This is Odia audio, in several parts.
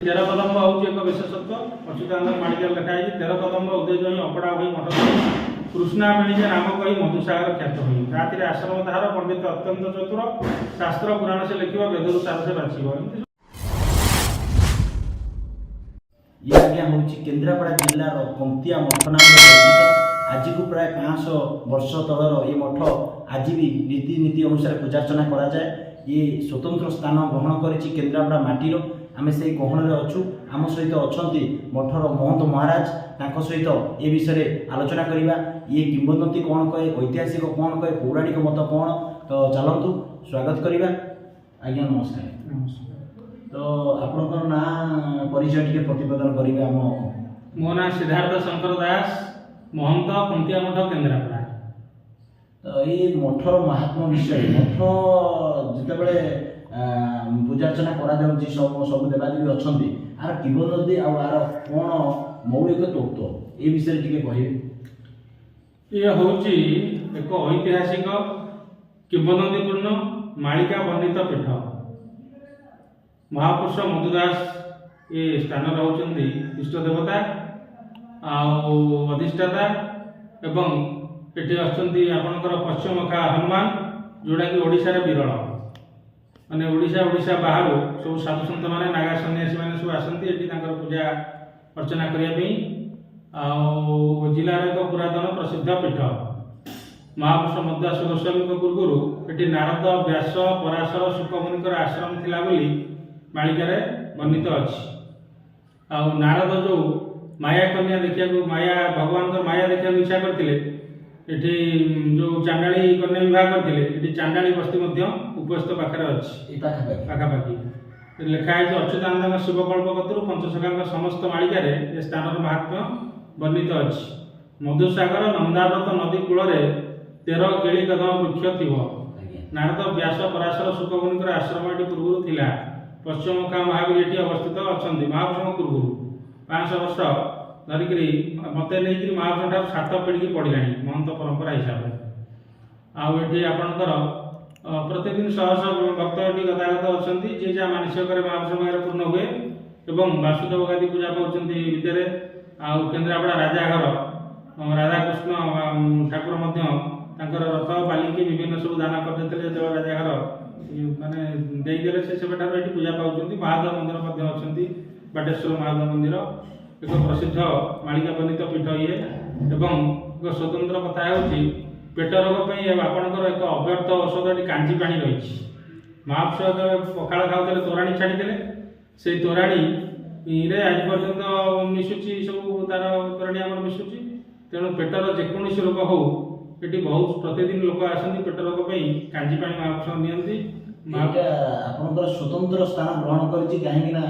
ତେର କଦମ୍ବ ହେଉଛି ଏକ ବିଶେଷତ୍ୱ। ଅଚ୍ୟୁତାନନ୍ଦ ମାଳିକାରେ ଲେଖା ହେଇଛି, 13 କଦମ୍ବ ଉଦୟ ହିଁ ଅପଡ଼ା ହୋଇ ମଠ କୃଷ୍ଣା ମିଳିଜେ ନାମ କହି ମଧୁସାଗର ଖ୍ୟାତ ହୋଇ। ରାତିରେ ଆଶ୍ରମ ତାହାର, ପଣ୍ଡିତ ଅତ୍ୟନ୍ତ ଚତୁର, ଶାସ୍ତ୍ର ପୁରାଣ ସେ ଲେଖିବ, ବେଦରୁ ସାର ସେ ବାଛିବ, ଏମିତି। ଇଏ ଆଜ୍ଞା ହେଉଛି କେନ୍ଦ୍ରାପଡ଼ା ଜିଲ୍ଲାର କନ୍ତିଆ ମଠ ନାମରେ ପରିଚିତ। ଆଜିକୁ ପ୍ରାୟ 500 ବର୍ଷ ତଳର ଏ ମଠ ଆଜି ବି ରୀତିନୀତି ଅନୁସାରେ ପୂଜାର୍ଚ୍ଚନା କରାଯାଏ। ଇଏ ସ୍ୱତନ୍ତ୍ର ସ୍ଥାନ ଗ୍ରହଣ କରିଛି କେନ୍ଦ୍ରାପଡ଼ା ମାଟିର। ଆମେ ସେଇ ଗହଣରେ ଅଛୁ। ଆମ ସହିତ ଅଛନ୍ତି ମଠର ମହନ୍ତ ମହାରାଜ। ତାଙ୍କ ସହିତ ଏ ବିଷୟରେ ଆଲୋଚନା କରିବା। ଇଏ କିମ୍ବଦନ୍ତୀ କ'ଣ କହେ, ଐତିହାସିକ କ'ଣ କହେ, ପୌରାଣିକ ମତ କ'ଣ? ତ ଚାଲନ୍ତୁ ସ୍ୱାଗତ କରିବା। ଆଜ୍ଞା ନମସ୍କାର। ତ ଆପଣଙ୍କର ନାଁ ପରିଚୟ ଟିକେ ପ୍ରତିପାଦନ କରିବେ ଆମ। ମୋ ନାଁ ସିଦ୍ଧାର୍ଥ ଶଙ୍କର ଦାସ, ମହନ୍ତ, କନ୍ତିଆ ମଠ, କେନ୍ଦ୍ରାପଡ଼ା। ତ ଏଇ ମଠର ମହାତ୍ମ୍ୟ ବିଷୟରେ, ମଠ ଯେତେବେଳେ ପୂଜାର୍ଚ୍ଚନା କରାଯାଉଛି, ସବୁ ସବୁ ଦେବାଦେବୀ ଅଛନ୍ତି, ଆର କିମ୍ବଦନ୍ତୀ ଆଉ ଆର କ'ଣ ମୌଳିକ ତତ୍ତ୍ୱ, ଏ ବିଷୟରେ ଟିକେ କହିବେ। ଇଏ ହେଉଛି ଏକ ଐତିହାସିକ କିମ୍ବଦନ୍ତୀପୂର୍ଣ୍ଣ ମାଳିକା ବର୍ଣ୍ଣିତ ପୀଠ। ମହାପୁରୁଷ ମଧୁଦାସ ଏ ସ୍ଥାନରେ ହେଉଛନ୍ତି ଇଷ୍ଟ ଦେବତା ଆଉ ଅଧିଷ୍ଠାତା ଏବଂ ଏଠି ଆସୁଛନ୍ତି ଆପଣଙ୍କର ପଶ୍ଚିମଖା ହନୁମାନ, ଯେଉଁଟାକି ଓଡ଼ିଶାରେ ବିରଳ। ମାନେ ଓଡ଼ିଶା ବାହାରୁ ସବୁ ସାଧୁସନ୍ଥମାନେ, ନାଗା ସନ୍ନ୍ୟାସୀମାନେ ସବୁ ଆସନ୍ତି ଏଠି ତାଙ୍କର ପୂଜା ଅର୍ଚ୍ଚନା କରିବା ପାଇଁ। ଆଉ ଜିଲ୍ଲାର ଏକ ପୁରାତନ ପ୍ରସିଦ୍ଧ ପୀଠ। ମହାପୁରୁଷ ମଧୁଦାସ ଗୋସ୍ୱାମୀଙ୍କ ପୂର୍ବରୁ ଏଠି ନାରଦ, ବ୍ୟାସ, ପରାଶର, ଶୁକମୁନିଙ୍କର ଆଶ୍ରମ ଥିଲା ବୋଲି ମାଳିକାରେ ବର୍ଣ୍ଣିତ ଅଛି। ଆଉ ନାରଦ ଯେଉଁ ମାୟା କନ୍ୟା ଦେଖିବାକୁ, ମାୟା ଭଗବାନଙ୍କର ମାୟା ଦେଖିବାକୁ ଇଚ୍ଛା କରିଥିଲେ, ଏଠି ଯେଉଁ ଚାଣ୍ଡାଳୀ କନ୍ୟା ବିବାହ କରିଥିଲେ, ଏଠି ଚାଣ୍ଡାଳୀ ବସ୍ତି ମଧ୍ୟ ଉପସ୍ଥିତ ପାଖରେ ଅଛି। ଏଇ ପାଖାପାଖି। ପାଖାପାଖି। ଏଠି ଲେଖା ହେଇଛି, ଅଚ୍ୟୁତାନନ୍ଦଙ୍କ ଶିବକଳ୍ପ କତରୁ ପଞ୍ଚସଖାଙ୍କ ସମସ୍ତ ମାଳିକାରେ ଏ ସ୍ଥାନର ମହାତ୍ମ୍ୟ ବର୍ଣ୍ଣିତ ଅଛି। ମଧୁସାଗର ନନ୍ଦାବ୍ରତ ନଦୀ କୂଳରେ 13 କେଳି କଦମ ବୃକ୍ଷ ଥିବ। ନାରଦ, ବ୍ୟାସ, ପରାଶର, ଶୁକମୁନିଙ୍କର ଆଶ୍ରମ ଏଠି ପୂର୍ବରୁ ଥିଲା। ପଶ୍ଚିମଖା ମହାବୀର ଏଠି ଅବସ୍ଥିତ ଅଛନ୍ତି। ମହାପୁରୁଷଙ୍କ ପୂର୍ବରୁ 500 ବର୍ଷ ଧରିକିରି, ମତେ ନେଇକିରି ମହାପୁରୁଷଙ୍କ ଠାରୁ 7 ପିଢ଼ିକି ପଡ଼ିଲାଣି ମହନ୍ତ ପରମ୍ପରା ହିସାବରେ। ଆଉ ଏଠି ଆପଣଙ୍କର ପ୍ରତିଦିନ ଶହ ଶହ ଭକ୍ତ ଏଠି ଗତାଗତ ଅଛନ୍ତି। ଯିଏ ଯାହା ମାନସିକ କରେ ମହାପୁରୁଷଙ୍କ ପାଖରେ ପୂର୍ଣ୍ଣ ହୁଏ ଏବଂ ବାସୁଦେବ ଗାଦି ପୂଜା ପାଉଛନ୍ତି ଭିତରେ। ଆଉ କେନ୍ଦ୍ରାପଡ଼ା ରାଜାଘର ରାଧାକୃଷ୍ଣ ଠାକୁର ମଧ୍ୟ ତାଙ୍କର ରଥ ପାଲିଙ୍କି ବିଭିନ୍ନ ସବୁ ଦାନ କରିଦେଇଥିଲେ। ଯେତେବେଳେ ରାଜାଘର ମାନେ ଦେଇଦେଲେ, ସେ ସେବେଠାରୁ ଏଠି ପୂଜା ପାଉଛନ୍ତି। ମହାଦେବ ମନ୍ଦିର ମଧ୍ୟ ଅଛନ୍ତି, ବାଟେଶ୍ୱର ମହାଦେବ ମନ୍ଦିର। ଏକ ପ୍ରସିଦ୍ଧ ମାଳିକା ବର୍ଣ୍ଣିତ ପୀଠ ଇଏ। ଏବଂ ଏକ ସ୍ୱତନ୍ତ୍ର କଥା ହେଉଛି, ପେଟ ରୋଗ ପାଇଁ ଆପଣଙ୍କର ଏକ ଅବ୍ୟର୍ଥ ଔଷଧ ଏଠି କାଞ୍ଜି ପାଣି ରହିଛି। ମହାପୁରୁଷ ଯେତେବେଳେ ପଖାଳ ଖାଉଥିଲେ, ତୋରାଣୀ ଛାଡ଼ିଦେଲେ। ସେଇ ତୋରାଣୀରେ ଆଜି ପର୍ଯ୍ୟନ୍ତ ମିଶୁଛି, ସବୁ ତାର ତୋରାଣୀ ଆମର ମିଶୁଛି। ତେଣୁ ପେଟର ଯେକୌଣସି ରୋଗ ହଉ, ଏଠି ବହୁତ ପ୍ରତିଦିନ ଲୋକ ଆସନ୍ତି ପେଟ ରୋଗ ପାଇଁ, କାଞ୍ଜି ପାଣି ମହାପୁରୁଷ ନିଅନ୍ତି। ଏଇଟା ଆପଣଙ୍କର ସ୍ୱତନ୍ତ୍ର ସ୍ଥାନ ଗ୍ରହଣ କରିଛି, କାହିଁକି ନା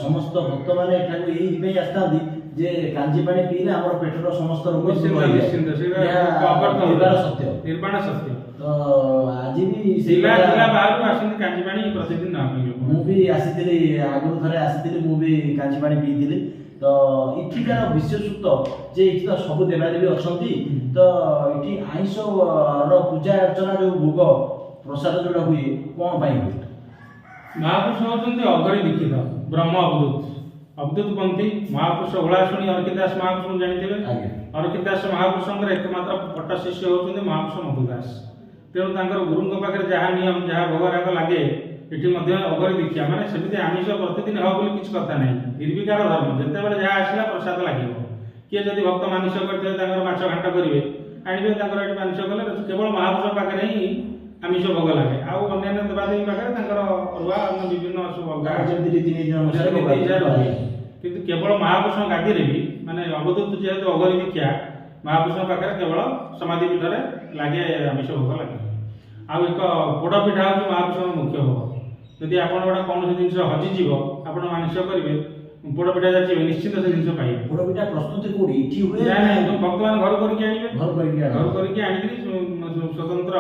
ସମସ୍ତ ଭକ୍ତମାନେ ଏଠାକୁ ଏଇଥିପାଇଁ ଆସିଥାନ୍ତି ଯେ କାଞ୍ଜି ପାଣି ପିଇଲେ ଆମର ପେଟର ସମସ୍ତ ରୋଗ ଦୂର ହେଇଯାଏ। ନିଶ୍ଚିନ୍ତ, ସେଇଟା ଏହା ଏକ ଅବ୍ୟର୍ଥ ନିର୍ବାଣ ସତ୍ୟ। ନିର୍ବାଣ ସତ୍ୟ। ତ ଆଜି ବି ସେଇ ଜିଲ୍ଲା କଥା- ଜିଲ୍ଲା ବାହାରୁ ଆସନ୍ତି କାଞ୍ଜି ପାଣି ପ୍ରତିଦିନ ନେବା ପାଇଁ ଲୋକ। ମୁଁ ବି ଆସିଥିଲି, ଆଗରୁ ଥରେ ଆସିଥିଲି, ମୁଁ ବି କାଞ୍ଜି ପାଣି ପିଇଥିଲି। ତ ଏଠିକାର ବିଶେଷତ୍ୱ ଯେ ଏଠି ତ ସବୁ ଦେବାଦେବୀ ଅଛନ୍ତି, ତ ଏଠି ଆଇଁଷର ପୂଜା ଅର୍ଚ୍ଚନା, ଯୋଉ ଭୋଗ ପ୍ରସାଦ ଯୋଉଟା ହୁଏ, କ'ଣ ପାଇଁ ହୁଏ? ମହାପୁରୁଷ ହେଉଛନ୍ତି ଅଘରୀ ଦୀକ୍ଷିତ ବ୍ରହ୍ମ ଅବଧୂତ, ଅବଧୂତ ପନ୍ଥୀ ମହାପୁରୁଷ। ଓଳାଶୁଣୀ ଅର୍କିଦାସ ମହାପୁରୁଷଙ୍କୁ ଜାଣିଥିବେ। ଆଜ୍ଞା। ଅର୍କିଦାସ ମହାପୁରୁଷଙ୍କର ଏକମାତ୍ର ପଟ୍ଟ ଶିଷ୍ୟ ହେଉଛନ୍ତି ମହାପୁରୁଷ ମଧୁଦାସ। ତେଣୁ ତାଙ୍କର ଗୁରୁଙ୍କ ପାଖରେ ଯାହା ନିୟମ, ଯାହା ଭୋଗରାଗ ଲାଗେ, ଏଠି ମଧ୍ୟ ଅଘରୀ ଦୀକ୍ଷା ମାନେ ସେମିତି ଆମିଷ ପ୍ରତିଦିନ ହେବ ବୋଲି କିଛି କଥା ନାହିଁ। ନିର୍ବିକାର ଧର୍ମ, ଯେତେବେଳେ ଯାହା ଆସିଲା ପ୍ରସାଦ ଲାଗିବ। କିଏ ଯଦି ଭକ୍ତ ମାନସିକ କରିଥିବେ, ତାଙ୍କର ମାଛ ଘାଣ୍ଟ କରିବେ, ଆଣିବେ, ତାଙ୍କର ଏଠି ମାନସିକ କଲେ କେବଳ ମହାପୁରୁଷ ପାଖରେ ହିଁ ଆମିଷ ଭୋଗ ଲାଗେ। ଆଉ ଅନ୍ୟାନ୍ୟ ଦେବାଦେବୀ ପାଖରେ ତାଙ୍କର ଅରୁଆ, ଅନ୍ୟ ବିଭିନ୍ନ ସବୁ ଅଲଗା ତାଙ୍କର ଯେମିତି ରୀତିନୀତି ଅନୁସାରେ ରୀତିନୀତି ଭୋଗ ହିସାବରେ ହୁଏ। କରାଯାଏ। କିନ୍ତୁ କେବଳ ମହାପୁରୁଷଙ୍କ ଗାଦିରେ ବି, ମାନେ ଅବଧୂତ ଯେହେତୁ ଅଘରୀ ଦୀକ୍ଷା, ମହାପୁରୁଷଙ୍କ ପାଖରେ କେବଳ ସମାଧି ପୀଠରେ ଲାଗେ, ଆମିଷ ଭୋଗ ଲାଗେ। ଆଉ ଏକ ପୋଡ଼ ପିଠା ହେଉଛି ମହାପୁରୁଷଙ୍କ ମୁଖ୍ୟ ଭୋଗ। ଯଦି ଆପଣ ଗୋଟେ କୌଣସି ଜିନିଷ ହଜିଯିବ, ଆପଣ ମାନସିକ କରିବେ, ପୋଡ଼ ପିଠା ଯାଚିବେ, ନିଶ୍ଚିନ୍ତ ସେ ଜିନିଷ ପାଇବେ। ପୋଡ଼ ପିଠା ପ୍ରସ୍ତୁତି କୋଉଠି, ଏଠି ହୁଏ? ନାଇଁ, ଯୋଉ ଭକ୍ତମାନେ ଘରୁ କରିକି ଆଣିବେ। ଘରୁ କରିକି ଆଣିବେ। ଘରୁ କରିକି ଆଣିକିରି ସ୍ୱତନ୍ତ୍ର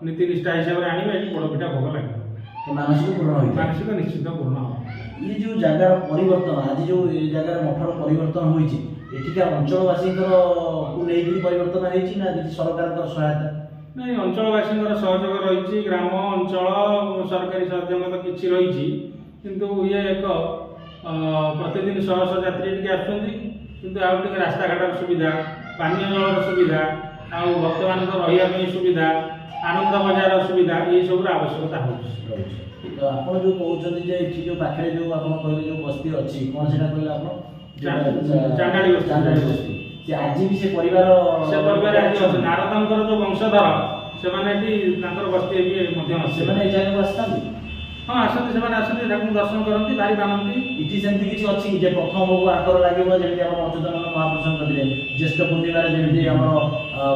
ନୀତି ନିଷ୍ଠା ହିସାବରେ ଆଣିବେ, ଏଠି ପୋଡ଼ ପିଠା ଭୋଗ ଲାଗିବ। ତ ମାନସିକ ପୂରଣ ହୋଇଥାଏ। ମାନସିକ ନିଶ୍ଚିତ ପୂରଣ ହେବ। ଇଏ ଯୋଉ ଜାଗାର ପରିବର୍ତ୍ତନ, ଆଜି ଯୋଉ ଏ ଜାଗାର ମଠର ପରିବର୍ତ୍ତନ ହୋଇଛି, ଏଠିକା ଅଞ୍ଚଳବାସୀଙ୍କର କୁ ନେଇକିରି ପରିବର୍ତ୍ତନ ହେଇଛି ନା କିଛି ସରକାରଙ୍କର ସହାୟତା? ନାଇଁ, ଅଞ୍ଚଳବାସୀଙ୍କର ସହଯୋଗ ରହିଛି। ଗ୍ରାମ, ଅଞ୍ଚଳ, ସରକାରୀ ସହଯୋଗ ତ କିଛି ରହିଛି, କିନ୍ତୁ ଇଏ ଏକ ପ୍ରତିଦିନ ଶହ ଶହ ଯାତ୍ରୀ ଏଠିକି ଆସୁଛନ୍ତି। କିନ୍ତୁ ଆଉ ଟିକେ ରାସ୍ତାଘାଟର ସୁବିଧା, ପାନୀୟ ଜଳର ସୁବିଧା, ଆଉ ଭକ୍ତମାନଙ୍କ ରହିବା ପାଇଁ ସୁବିଧା, ଆନନ୍ଦ ବଜାରର ସୁବିଧା, ଏଇସବୁର ଆବଶ୍ୟକତା ହେଉଛି। ରହୁଛି। ତ ଆପଣ ଯୋଉ କହୁଛନ୍ତି ଯେ ଏଠି ଯୋଉ ପାଖରେ ଯୋଉ ଆପଣ କହିଲେ ଯୋଉ ବସ୍ତି ଅଛି, କଣ ସେଟା କହିଲେ ଆପଣ? ଚାଣ୍ଡାଳି ବସ୍ତି। ଚାଣ୍ଡାଳି ବସ୍ତି। ସେ ଆଜି ବି ସେ ପରିବାର, ସେ ପରିବାର ଆଜି ଅଛନ୍ତି। ନାରଦଙ୍କର ଯୋଉ ବଂଶଧର, ସେମାନେ ଏଠି ତାଙ୍କର ବସ୍ତି ଏଠି ମଧ୍ୟ ଅଛି। ସେମାନେ ଏଇ ଜାଗାକୁ ଆସିଥାନ୍ତି? ହଁ, ଆସନ୍ତି। ସେମାନେ ଆସନ୍ତି, ଠାକୁରଙ୍କୁ ଦର୍ଶନ କରନ୍ତି, ଭାରି ମାନନ୍ତି। ଏଠି ସେମିତି କିଛି ଅଛି କି ଯେ ପ୍ରଥମ ଭୋଗ ଆଙ୍କର ଲାଗିବ, ଯେମିତି ଆମର ଅଚ୍ୟୁତାନନ୍ଦ ମହାପୁରୁଷଙ୍କ କତିରେ ଜ୍ୟେଷ୍ଠ ପୂର୍ଣ୍ଣିମାରେ ଯେମିତି ଆମର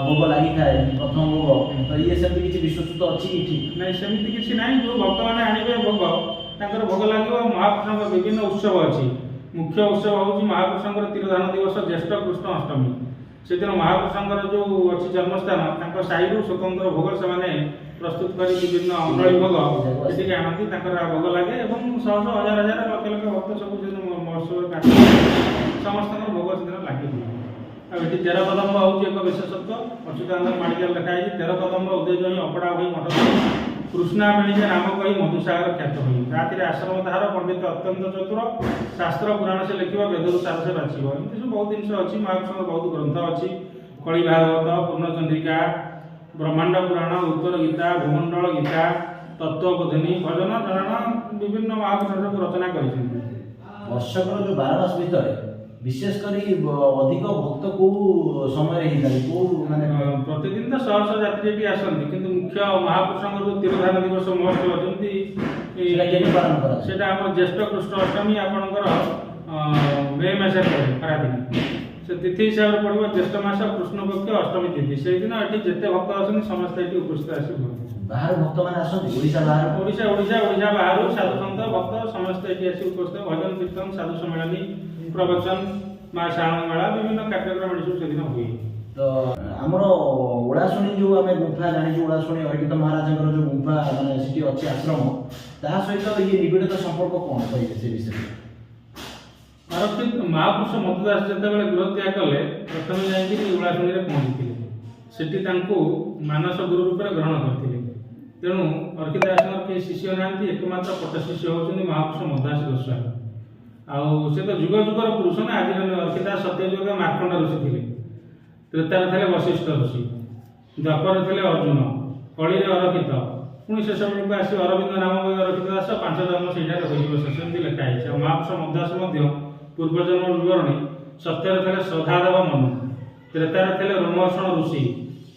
ଭୋଗ ଲାଗିଥାଏ ପ୍ରଥମ ଭୋଗ, ତ ଇଏ ସେମିତି କିଛି ବିଶ୍ୱସ୍ତ ଅଛି କି ଏଠି? ନାଇଁ, ସେମିତି କିଛି ନାହିଁ। ଯୋଉ ଭକ୍ତମାନେ ଆଣିବେ ଭୋଗ, ତାଙ୍କର ଭୋଗ ଲାଗିବ। ମହାପୁରୁଷଙ୍କ ବିଭିନ୍ନ ଉତ୍ସବ ଅଛି। ମୁଖ୍ୟ ଉତ୍ସବ ହେଉଛି ମହାପୁରୁଷଙ୍କର ତିରୋଧାନ ଦିବସ, ଜ୍ୟେଷ୍ଠ କୃଷ୍ଣ ଅଷ୍ଟମୀ। ସେଦିନ ମହାପୁରୁଷଙ୍କର ଯୋଉ ଅଛି ଜନ୍ମସ୍ଥାନ, ତାଙ୍କ ସାହିରୁ ସ୍ୱତନ୍ତ୍ର ଭୋଗ ସେମାନେ ପ୍ରସ୍ତୁତ କରି ବିଭିନ୍ନ ଅଣ୍ଡଳି ଭୋଗ ଏଠିକି ଆଣନ୍ତି। ତାଙ୍କର ଭୋଗ ଲାଗେ ଏବଂ ଶହ ଶହ, ହଜାର ହଜାର, ଲକ୍ଷ ଲକ୍ଷ ଭକ୍ତ ସବୁ ସେଦିନ ମହୋତ୍ସବରେ କାର୍ଯ୍ୟ, ସମସ୍ତଙ୍କର ଭୋଗ ସେଦିନ ଲାଗି ହୁଏ। ଆଉ ଏଠି 13 କଦମ୍ବ ହେଉଛି ଏକ ବିଶେଷତ୍ୱ। ଅଚ୍ୟୁତାନନ୍ଦ ମାଳିକାରେ ଲେଖା ହେଇଛି, 13 କଦମ୍ବ ଉଦୟ ହିଁ ଅପଡ଼ା ହୋଇ ମଠ, କୃଷ୍ଣା ମିଳିଲେ ନାମ କହି ମଧୁସାଗର ଖ୍ୟାତ ହୋଇ। ରାତିରେ ଆଶ୍ରମ ତାହାର, ପଣ୍ଡିତ ଅତ୍ୟନ୍ତ ଚତୁର, ଶାସ୍ତ୍ର ପୁରାଣ ସେ ଲେଖିବ, ବେଦରୁ ସାର ସେ ବାଛିବ। ଏମିତି ସବୁ ବହୁତ ଜିନିଷ ଅଛି। ମହାପୁରୁଷଙ୍କର ବହୁତ ଗ୍ରନ୍ଥ ଅଛି। କଳି ଭାଗବତ, ପୂର୍ଣ୍ଣଚନ୍ଦ୍ରିକା, ବ୍ରହ୍ମାଣ୍ଡ ପୁରାଣ, ଉତ୍ତର ଗୀତା, ଭୂମଣ୍ଡଳ ଗୀତା, ତତ୍ତ୍ୱବୋଧିନୀ, ଭଜନ ଜଣାଣ, ବିଭିନ୍ନ ମହାପୁରୁଷ ସବୁ ରଚନା କରିଛନ୍ତି। ବର୍ଷକର ଯୋଉ 12 ମାସ ଭିତରେ ବିଶେଷ କରି ଅଧିକ ଭକ୍ତ କୋଉ ସମୟରେ ହେଇଥାନ୍ତି, କୋଉ ମାନେ? ପ୍ରତିଦିନ ତ ଶହ ଶହ ଯାତ୍ରୀ ଏଠି ଆସନ୍ତି, କିନ୍ତୁ ମୁଖ୍ୟ ମହାପୁରୁଷଙ୍କର ଯୋଉ ତିରୋଧାନ ଦିବସ ମହୋତ୍ସବ ଯେମିତି ସେଟା କେବେ ପାଳନ କରାଯାଏ? ସେଟା ଆମର ଜ୍ୟେଷ୍ଠ କୃଷ୍ଣ ଅଷ୍ଟମୀ, ଆପଣଙ୍କର ମେ ମାସରେ ପଡ଼େ ଖରାଦିନ। ସେ ତିଥି ହିସାବରେ ପଡ଼ିବ ଜ୍ୟେଷ୍ଠ ମାସ କୃଷ୍ଣ ପକ୍ଷ ଅଷ୍ଟମୀ ତିଥି। ସେଇଦିନ ଏଠି ଯେତେ ଭକ୍ତ ଅଛନ୍ତି ସମସ୍ତେ ଏଠି ଉପସ୍ଥିତ ଆସି ହୁଅନ୍ତି। ବାହାରୁ ଭକ୍ତମାନେ ଆସନ୍ତି, ଓଡ଼ିଶା ବାହାରୁ? ଓଡ଼ିଶା ଓଡ଼ିଶା ଓଡ଼ିଶା ବାହାରୁ ସାଧୁ ସନ୍ଥ ଭକ୍ତ ସମସ୍ତେ ଏଠି ଆସି ଉପସ୍ଥିତ। ଭଜନ କୀର୍ତ୍ତନ, ସାଧୁ ସମ୍ମିଳନୀ, ପ୍ରବଚନ, ମା ଶାରଣ ମେଳା, ବିଭିନ୍ନ କାର୍ଯ୍ୟକ୍ରମ ଏଠି ସବୁ ସେଦିନ ହୁଏ। ତ ଆମର ଓଳାଶୁଣୀ ଯୋଉ ଆମେ ଗୁମ୍ଫା ଜାଣିଛୁ, ଓଳାଶୁଣୀ ଅରିକ୍ଷିତ ମହାରାଜଙ୍କର ଯୋଉ ଗୁମ୍ଫା, ମାନେ ସେଠି ଅଛି ଆଶ୍ରମ, ତା ସହିତ ଇଏ ନିବିଡ଼ତା ସମ୍ପର୍କ କଣ କହିବେ ସେ ବିଷୟରେ? ଅରକ୍ଷିତ ମହାପୁରୁଷ ମଧୁଦାସ ଯେତେବେଳେ ଗୃହତ୍ୟାଗ କଲେ, ପ୍ରଥମେ ଯାଇକିରି ଉଳାଶୁଣୀରେ ପହଞ୍ଚିଥିଲେ। ସେଠି ତାଙ୍କୁ ମାନସ ଗୁରୁ ରୂପରେ ଗ୍ରହଣ କରିଥିଲେ। ତେଣୁ ଅର୍କିତ ଦାସଙ୍କର କେହି ଶିଷ୍ୟ ନାହାନ୍ତି, ଏକମାତ୍ର ପଟ୍ଟ ଶିଷ୍ୟ ହେଉଛନ୍ତି ମହାପୁରୁଷ ମଧୁଦାସ ଗୋସ୍ୱାମୀ। ଆଉ ସେ ତ ଯୁଗ ଯୁଗର ପୁରୁଷ ନା, ଆଜିର ନୁହେଁ। ଅର୍କିତ ଦାସ ସତ୍ୟଯୁଗ ମାର୍କଣ୍ଡ ଋଷି ଥିଲେ, ତ୍ରେତାରେ ଥିଲେ ବଶିଷ୍ଠ ଋଷି, ଦ୍ୱାପରରେ ଥିଲେ ଅର୍ଜୁନ, କଳିରେ ଅରକ୍ଷିତ, ପୁଣି ଶେଷ ବେଳକୁ ଆସି ଅରବିନ୍ଦ ନାମକ ଅରକ୍ଷିତ ଦାସ 5 ଜନ୍ମ ସେଇଠାରେ ହୋଇଯିବ ଶେଷ, ଏମିତି ଲେଖା ହେଇଛି। ଆଉ ମହାପୁରୁଷ ମଧୁଦାସ ମଧ୍ୟ ପୂର୍ବଜନ୍ମ ବିବରଣୀ, ସତ୍ୟରେ ଥିଲେ ଶ୍ରଦ୍ଧାଦେବ ମନୁ, ତ୍ରେତାରେ ଥିଲେ ରୋମହର୍ଷଣ ଋଷି,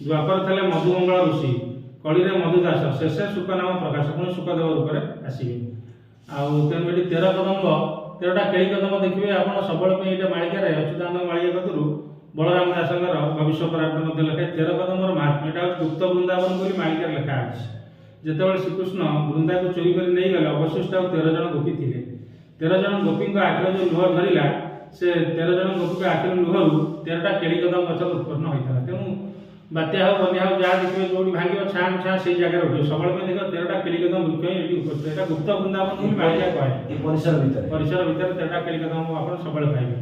ଦ୍ୱାପରେ ଥିଲେ ମଧୁମଙ୍ଗଳ ଋଷି, କଳିରେ ମଧୁଦାସ, ଶେଷେ ଶୁକ ନାମ ପ୍ରକାଶ, ପୁଣି ଶୁକଦେବ ରୂପରେ ଆସିବେ। ଆଉ ତେଣୁ ଏଠି 13 କଦମ୍ବ, 13ଟା କେଳି କଦମ୍ବ ଦେଖିବେ ଆପଣ ସବୁବେଳେ ପାଇଁ। ଏଇଟା ମାଳିକାରେ ଅଚ୍ୟୁତାନନ୍ଦ ମାଳିକା କତିରୁ ବଳରାମ ଦାସଙ୍କର ଭବିଷ୍ୟ ପରାର୍ଦ୍ଧ ମଧ୍ୟ ଲେଖା। 13 କଦମ୍ବର ମାହାତ୍ମ୍ୟ, ଏଇଟା ହେଉଛି ଗୁପ୍ତ ବୃନ୍ଦାବନ ବୋଲି ମାଳିକାରେ ଲେଖା ଅଛି। ଯେତେବେଳେ ଶ୍ରୀକୃଷ୍ଣ ବୃନ୍ଦାକୁ ଚୋରି କରି ନେଇଗଲେ, ଅବଶିଷ୍ଟ ଆଉ 13 ଜଣ ଗୋପୀ ଥିଲେ। 13 ଜଣ ଗୋପୀଙ୍କ ଆଖିରେ ଯୋଉ ଲୁହ ଝରିଲା, ସେ 13 ଜଣ ଗୋପୀଙ୍କ ଆଖିର ଲୁହରୁ 13ଟା କେଳି କଦମ୍ବ ଗଛ ଉତ୍ପନ୍ନ ହୋଇଥିଲା। ତେଣୁ ବାତ୍ୟା ହଉ, ବନ୍ୟା ହଉ, ଯାହା ଦେଖିବେ ଯୋଉଠି ଭାଙ୍ଗିବ, ଛାଁ ଛାଁ ସେଇ ଜାଗାରେ ଉଠିବ। ସବୁବେଳେ ପାଇଁ ଦେଖିବ 13ଟା କେଳି କଦମ୍ବ ବୃକ୍ଷ ହିଁ ଏଠି ଉପସ୍ଥିତ। ଏଇଟା ଗୁପ୍ତ ବୃନ୍ଦାବନ ବୋଲି ମାଳିକା କହେ। ଏ ପରିସର ଭିତରେ? ପରିସର ଭିତରେ 13ଟା କେଳି କଦମ୍ବ ଆପଣ ସବୁବେଳେ ପାଇବେ।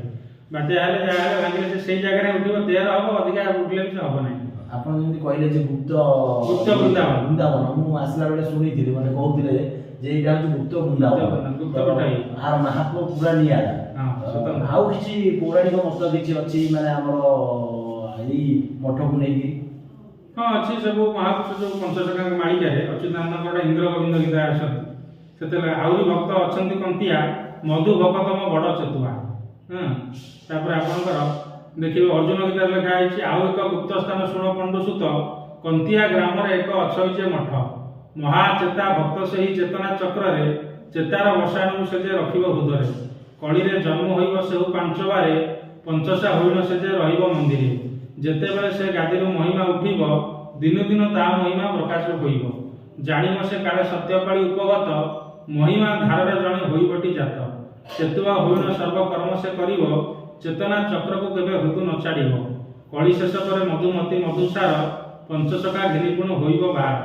ବାତ୍ୟା ହେଲେ, ଯାହା ହେଲେ, ଭାଙ୍ଗିଲେ ସେ ସେଇ ଜାଗାରେ ଉଠିବ, 13 ହବ, ଅଧିକା ଉଠିଲେ ବି ସେ ହବ ନାହିଁ। ଆପଣ ଯେମିତି କହିଲେ ଯେ ଗୁପ୍ତ ଗୁପ୍ତ ବୃନ୍ଦାବନ। ବୃନ୍ଦାବନ, ମୁଁ ଆସିଲା ବେଳେ ଶୁଣିଥିଲି, ମାନେ କହୁଥିଲେ ଯେ ଏଇଟା ହଉଛି ଗୁପ୍ତ ବୃନ୍ଦାବନ। ଗୁପ୍ତ ବୃନ୍ଦାବନ, ଗୁପ୍ତ କୋଠା। ଆର ମାହାତ୍ମ୍ୟ ପୁରା ନିଆରା। ହଁ, ସ୍ୱତନ୍ତ୍ର। ଆଉ କିଛି ପୌରାଣିକ ମତ କିଛି ଅଛି, ମାନେ ଆମର ଏଇ ମଠକୁ ନେଇକି? ହଁ, ଅଛି ସବୁ। ମହାପୁରୁଷ ଯୋଉ ପଞ୍ଚସଖାଙ୍କ ମାଳିକାରେ ଅଚ୍ୟୁତାନନ୍ଦଙ୍କର ଇନ୍ଦ୍ର ଗୋବିନ୍ଦ ଗୀତା ଅଛନ୍ତି। ସେତେବେଳେ ଆହୁରି ଭକ୍ତ ଅଛନ୍ତି କନ୍ତିଆ, ମଧୁ ଭକତମ ବଡ଼ ଚତୁଆ। ହଁ, ତାପରେ ଆପଣଙ୍କର ଦେଖିବେ ଅର୍ଜୁନ ଗୀତାରେ ଲେଖା ହେଇଛି, ଆଉ ଏକ ଗୁପ୍ତ ସ୍ଥାନ ଶୁଣ ପଣ୍ଡୁସୁତ, କନ୍ତିଆ ଗ୍ରାମରେ ଏକ ଅଛଇ ଯେ ମଠ, ମହାଚେତା ଭକ୍ତ ସେହି ଚେତନା ଚକ୍ରରେ, ଚେତାର ବସାଣୁ ସେ ଯେ ରଖିବ ହୃଦରେ, କଳିରେ ଜନ୍ମ ହୋଇବ ସେହୁ ପାଞ୍ଚବାରେ, ପଞ୍ଚସା ହୋଇଣ ସେ ଯେ ରହିବ ମନ୍ଦିରେ, ଯେତେବେଳେ ସେ ଗାଦିରୁ ମହିମା ଉଠିବ, ଦିନୁ ଦିନ ତା ମହିମା ପ୍ରକାଶ ହୋଇବ, ଜାଣିବ ସେ କାଳେ ସତ୍ୟକାଳୀ ଉପଗତ, ମହିମା ଧାରରେ ଜଣେ ହୋଇବଟି ଜାତ, ଚେତୁଆ ହୋଇଣ ସର୍ବକର୍ମ ସେ କରିବ, ଚେତନା ଚକ୍ରକୁ କେବେ ହୃଦୁ ନ ଛାଡ଼ିବ, କଳି ଶେଷ ପରେ ମଧୁମତି ମଧୁସାର, ପଞ୍ଚସଖା ଘେନି ପୁଣି ହୋଇବ ବାହାର,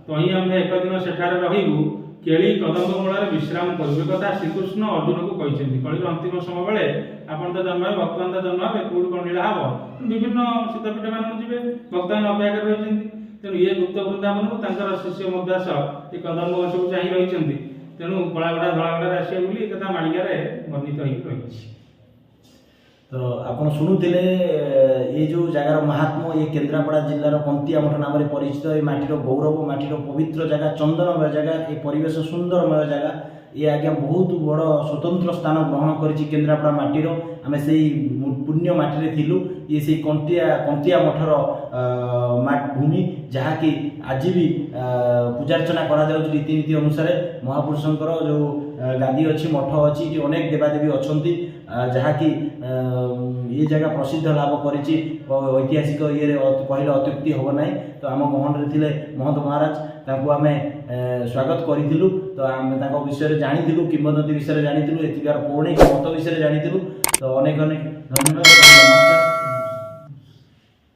ତହିଁ ଆମ୍ଭେ ଏକଦିନ ସେଠାରେ ରହିବୁ, କେଳି କଦମ୍ବ ମୂଳରେ ବିଶ୍ରାମ କରିବୁ। ଏ କଥା ଶ୍ରୀକୃଷ୍ଣ ଅର୍ଜୁନକୁ କହିଛନ୍ତି। କଳିର ଅନ୍ତିମ ସମୟ ବେଳେ ଆପଣ ତ ଜନ୍ମ ହେବେ, ଭକ୍ତମାନେ ତ ଜନ୍ମ ହେବେ, କୋଉଠି କଣ ଲୀଳା ହବ, ବିଭିନ୍ନ ସୀତାପୀଠ ମାନଙ୍କୁ ଯିବେ, ଭକ୍ତମାନେ ଅପେକ୍ଷା କରି ରହିଛନ୍ତି। ତେଣୁ ଇଏ ଗୁପ୍ତ ବୃନ୍ଦାବନକୁ ତାଙ୍କର ଶିଷ୍ୟ ମଧୁଦାସ ଏ କଦମ୍ବ ଗଛକୁ ଚାହିଁ ରହିଛନ୍ତି। ତେଣୁ କଳାଘୋଡ଼ା ଧଳାଘୋଡ଼ାରେ ଆସିବ ବୋଲି ଏ କଥା ମାଳିକାରେ ବର୍ଣ୍ଣିତ ହେଇକି ରହିଛି। ତ ଆପଣ ଶୁଣୁଥିଲେ ଏ ଯେଉଁ ଜାଗାର ମହାତ୍ମ୍ୟ। ଏ କେନ୍ଦ୍ରାପଡ଼ା ଜିଲ୍ଲାର କନ୍ତିଆ ମଠ ନାମରେ ପରିଚିତ। ଏ ମାଟିର ଗୌରବ, ମାଟିର ପବିତ୍ର ଜାଗା, ଚନ୍ଦନମୟ ଜାଗା, ଏ ପରିବେଶ ସୁନ୍ଦରମୟ ଜାଗା। ଏ ଆଜ୍ଞା ବହୁତ ବଡ଼ ସ୍ୱତନ୍ତ୍ର ସ୍ଥାନ ଗ୍ରହଣ କରିଛି କେନ୍ଦ୍ରାପଡ଼ା ମାଟିର। ଆମେ ସେଇ ପୁଣ୍ୟ ମାଟିରେ ଥିଲୁ। ଇଏ ସେଇ କନ୍ତିଆ ମଠର ଭୂମି, ଯାହାକି ଆଜି ବି ପୂଜାର୍ଚ୍ଚନା କରାଯାଉଛି ରୀତିନୀତି ଅନୁସାରେ। ମହାପୁରୁଷଙ୍କର ଯେଉଁ ଗାଦି ଅଛି, ମଠ ଅଛି, ଏଠି ଅନେକ ଦେବାଦେବୀ ଅଛନ୍ତି, ଯାହାକି ଏ ଜାଗା ପ୍ରସିଦ୍ଧ ଲାଭ କରିଛି। ଐତିହାସିକ ଇଏରେ କହିଲେ ଅତ୍ୟୁକ୍ତି ହେବ ନାହିଁ। ତ ଆମ ଗହଣରେ ଥିଲେ ମହନ୍ତ ମହାରାଜ, ତାଙ୍କୁ ଆମେ ସ୍ୱାଗତ କରିଥିଲୁ। ତ ଆମେ ତାଙ୍କ ବିଷୟରେ ଜାଣିଥିଲୁ, କିମ୍ବଦନ୍ତୀ ବିଷୟରେ ଜାଣିଥିଲୁ, ଏଠିକାର ପୌରାଣିକ ମତ ବିଷୟରେ ଜାଣିଥିଲୁ। ତ ଅନେକ ଅନେକ ଧନ୍ୟବାଦ ଏବଂ ନମସ୍କାର।